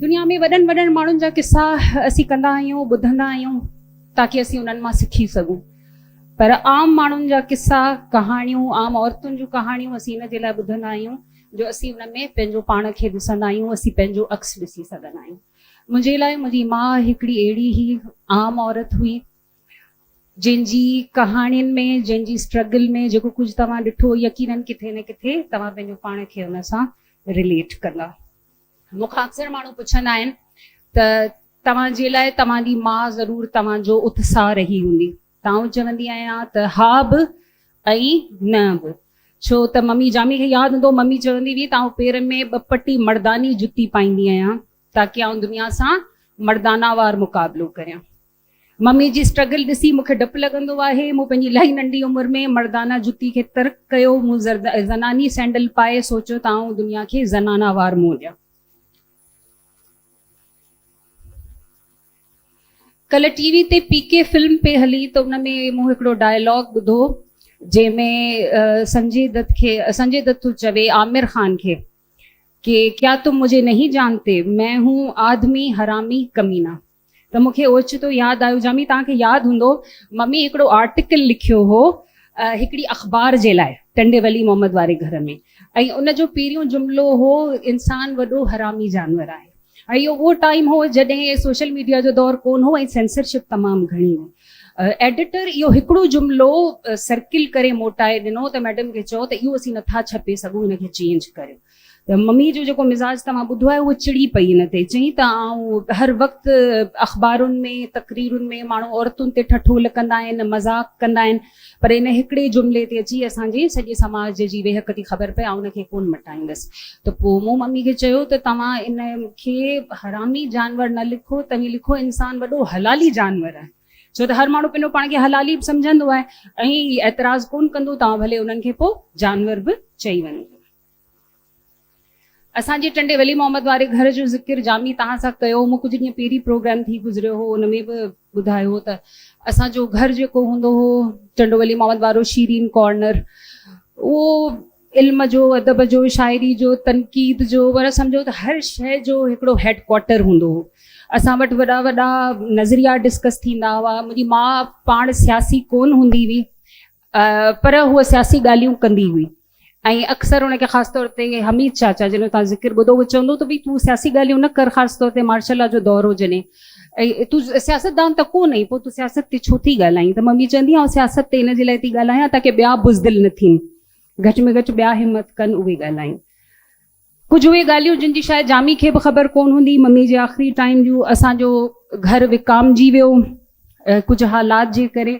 دنيا ۾ وڏن وڏن ماڻهن جا قصا اسين ڪندا آهيون، ٻڌندا آهيون تاڪه اسين انهن مان سکي سگهون پر عام ماڻهن جا قصا، ڪهاڻيون، عام عورتن جون ڪهاڻيون اسين ان جي لاء ٻڌندا آهيون جو اسين ان ۾ پنهنجو پاڻ کي ڏسندا آهيون، اسين پنهنجو عڪس ڏسي سگهندا آهيون. منهنجي لاء منهنجي ماء هڪڙي اهڙي ئي عام عورت هئي جنهن جي ڪهاڻين ۾، جنهن جي اسٽرگل ۾ جيڪو ڪجهه توهان ڏٺو يقينن ڪٿي نه ڪٿي توهان پنهنجو پاڻ کي ان سان رليٽ ڪندا. مون کان اڪثر ماڻهو پڇندا آهن ته توهان جي لاء توهان جي ماء ضرور توهان جو اتساهه رهي هوندي ته آئون چوندي آهيان ته ها به ۽ نه به. ڇو ته ممي جامي کي ياد هوندو ممي چوندي هئي ته آئون پير ۾ ٻه پٽي مرداني جتي پائيندي آهيان تاڪه آئون دنيا سان مردانه وار مقابلو ڪريان. ممي جي اسٽرگل ڏسي مون کي ڊپ لڳندو آهي. مون پنهنجي الاهي ننڍي عمر ۾ مردانه جتي کي ترڪ ڪيو. مون زناني سينڊل پائي سوچيو ته آئون دنيا کي زنانه وار منهن ڏيان. ڪلهه ٽي وي تي پي ڪي فلم پئي هلي ته ان ۾ مون هڪڙو ڊائلاگ ٻڌو جنهن ۾ سنجي دت کي سنجي دت ٿو چوي عامر خان کي ڪي ڪيا تم مجهي نهين جانتي مين هون آدمي حرامي ڪمينا. ته مون کي اوچتو ياد آيو، جامي توهان کي ياد هوندو ممي هڪڙو آرٽيڪل لکيو هو هڪڙي اخبار جي لاء ٽنڊي ولي محمد واري گهر ۾ ۽ ان جو پهريون جملو هو انسان وڏو حرامي جانور آهي ۽ اهو اهو ٽائيم هو جڏهن سوشل ميڊيا جو دور ڪونه هو ۽ سينسرشپ تمام گهڻي هئي. ايڊيٽر اهو هڪڙو جملو سرڪل ڪري موٽائي ڏنو ته ميڊم کي چئو ته اهو اسين نٿا ڇپي سگهون هن کي چينج ڪريو. ته مميء جو جيڪو مزاج توهان ٻڌو آهي هوء چڙي پئي ان تي، چيائين ته آئون هر وقت اخبارن ۾ تقريرن ۾ ماڻهو عورتن تي ٺٺول ڪندا آهن، مذاق ڪندا آهن پر ان هڪڙي جملي تي اچي اسان جي سڄي سماج جي ويهڪ جي خبر پئي آئون ان کي ڪونه مٽائيندس. ته پوء مون ممي کي چيو ته توهان ان کي حرامي جانور نه لکو، توهين لکو انسان وڏو حلالي جانور آهي. ڇو ته هر ماڻهو پنهنجو پاڻ کي حلالي به سمجهندو آهي ۽ اعتراض ڪونه ڪندو، توهان ڀلي انهن کي پوء جانور به چئي وڃو. اسان جي ٽنڊي ولي محمد واري گهر جو ذڪر جامي توهان سان ڪيو مون ڪجهه ڏينهن پهرين پروگرام ٿي گذريو هو ان ۾ به ٻڌايو هو ته اسان جو گهر جيڪو هوندو هو ٽنڊو ولي محمد وارو شيرين ڪارنر اهو علم جو ادب جو شاعري جو تنقيد جو پر سمجهو ته هر شيء جو هڪڙو هيڊ ڪوارٽر هوندو هو اسان وٽ وڏا وڏا نظريا ڊسڪس ٿيندا هئا منهنجي ماء پاڻ سياسي ڪونه هوندي هئي پر هوء سياسي ڳالهيون ڪندي هئي ۽ اڪثر ان کي خاص طور تي حميد چاچا جنهن جو توهان ذڪر ٻڌو اهو چوندو هو ته ڀئي تون سياسي ڳالهيون نه ڪر خاص طور تي مارشل لا جو دور هو جڏهن ۽ تون سياستدان ته ڪو نه آهين پوء تون سياست تي ڇو ٿي ڳالهائين ته ممي چوندي آئون سياست تي ان جي لاء ٿي ڳالهايان تاڪه ٻيا بزدل نه ٿين گهٽ ۾ گهٽ ٻيا همت ڪن اهي ڳالهائين. ڪجهه اهي ڳالهيون جن جي شايد جامي کي به خبر ڪونه هوندي ممي جي آخري ٽائيم جون اسان جو گهر وڪامجي ويو ڪجهه حالات جي ڪري.